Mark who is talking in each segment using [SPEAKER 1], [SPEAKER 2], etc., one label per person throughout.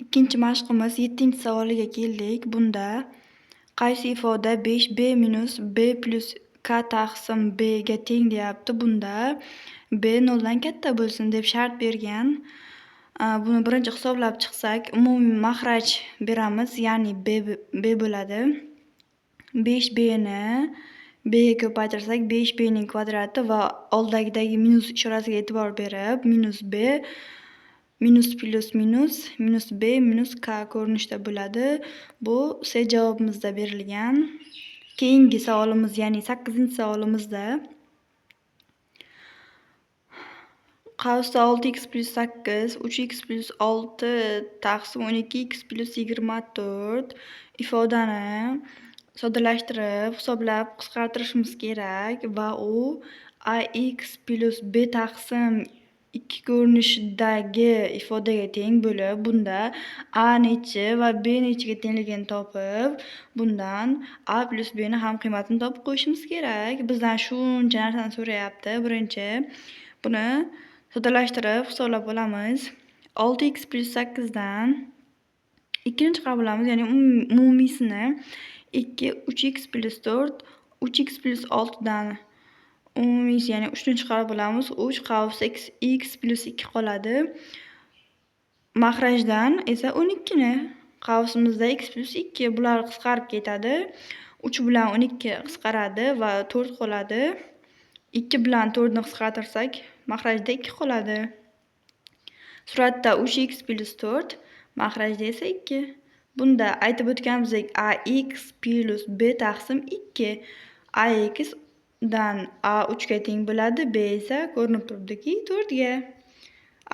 [SPEAKER 1] Ikkinchi mashqimiz 7-savoliga keldik. Bunda qaysi ifoda 5b minus b plus k taqsim b ga teng deyapti. Bunda b 0 dan katta bo'lsin deb shart bergan. Buni birinchi hisoblab chiqsak, umumiy mahraj beramiz, ya'ni b bo'ladi. 5b ni b ga ko'paytirsak, 5b ning kvadrati va oldidagi minus ishorasiga e'tibor berib, minus b minus plus minus minus b minus k ko'rinishda bo'ladi. Bu C javobimizda berilgan. Keyingi savolimiz, ya'ni 8-savolimizda qavsda 6x plus 8, 3x plus 6 taqsim 12x plus 24 ifodani soddalashtirib, hisoblab qisqartirishimiz kerak va u ax plus b taqsim 2 ko'rinishidagi ifodaga teng bo'lib, bunda a nechi va b nechiga tengligini topib, bundan a plus b ni ham qiymatini topib qo'yishimiz kerak. Bizdan shuncha narsani so'rayapti. Birinchi buni soddalashtirib hisoblab olamiz. 6x plus 8 dan 2 ni chiqarib olamiz, ya'ni umumiysini 2 3x plus 4 3x plus 6 dan umumiysi, ya'ni 3 ni chiqarib olamiz. 3 qavs x plus 2 qoladi. Mahrajdan esa 12 ni qavsimizda x plus 2, bular qisqarib ketadi. 3 bilan 12 qisqaradi va 4 qoladi. 2 bilan 4 ni qisqartirsak, mahrajda 2 qoladi. Suratda 3x plus 4, mahrajda esa 2. Bunda aytib o'tganimizdek ax plus b taqsim 2. Ax dan a 3 ga teng bo'ladi, b esa ko'rinib turibdiki 4 ga.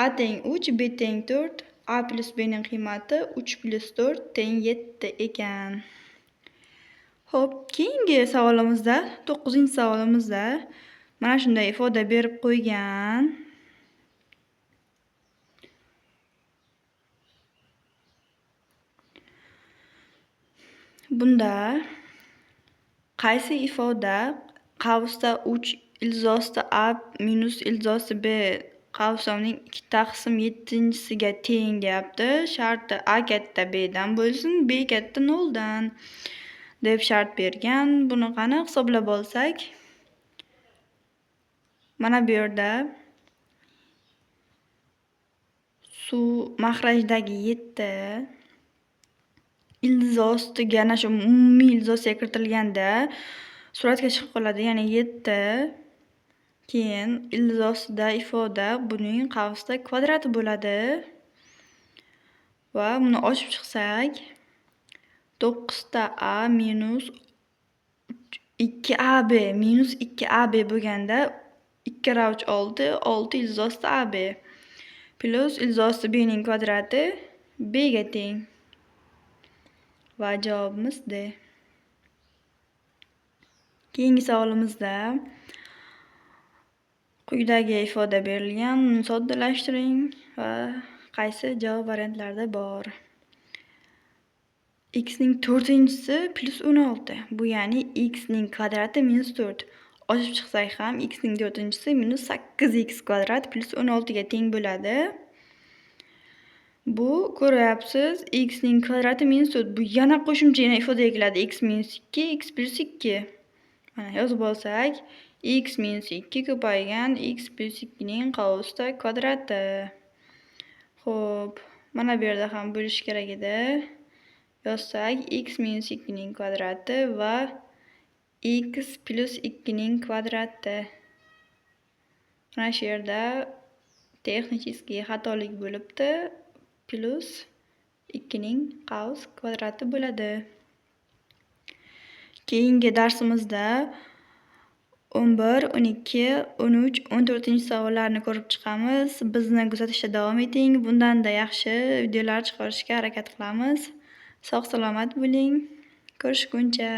[SPEAKER 1] A teng 3, b teng 4, a plus b ning qiymati 3 plus 4 teng 7 ekan. Xo'p, keyingi savolimizda, 9-savolimizda mana shunday ifoda berib qo'ygan. Bunda qaysi ifoda qavsda 3 ildiz a minus ildiz b qavsning 2 taqsim 7-siga teng deyapti. Sharti a katta b dan bo'lsin, b katta 0 dan deb shart bergan. Buni qani hisoblab olsak, mana bu yerda suv mahrajdagi 7 ildiz ostiga ana shu umumiy ildiz ostiga kiritilganda suratga chiqib qoladi, ya'ni 7. Keyin ildiz ostida ifoda buning qavsda kvadrati bo'ladi. Va buni ochib chiqsak, 9 ta a minus 2ab minus 2ab bo'lganda 2 ravch 6, 6 ildiz osti ab plus ildiz osti b ning kvadrati b ga teng. Va javobimiz D. Keyingi savolimizda quyidagi ifoda berilgan. Uni soddalashtiring va qaysi javob variantlarida bor. X ning 4-chisi plus 16. Bu ya'ni x ning kvadrati minus 4. Ochib chiqsak ham x ning 4-chisi minus 8x kvadrat plus 16 ga teng bo'ladi. Bu ko'ryapsiz, x ning kvadrati minus 4. Bu yana qo'shimcha yana ifodaga keladi. X minus 2, x plus 2. Mana yozib olsak, x minus 2 ko'paygan x plus 2 ning qavsda kvadrati. Xo'p, mana bu yerda ham bo'lishi kerak edi. Yozsak, x minus 2 ning kvadrati va x plus 2 ning kvadrati. Mana shu yerda texnik xatolik bo'libdi. Plus 2 ning qavs kvadrati bo'ladi. Keyingi darsimizda 11, 12, 13, 14-savollarni ko'rib chiqamiz. Bizni kuzatishda davom eting. Bundan-da yaxshi videolar chiqarishga harakat qilamiz. Sog' salomat bo'ling. Ko'rishguncha.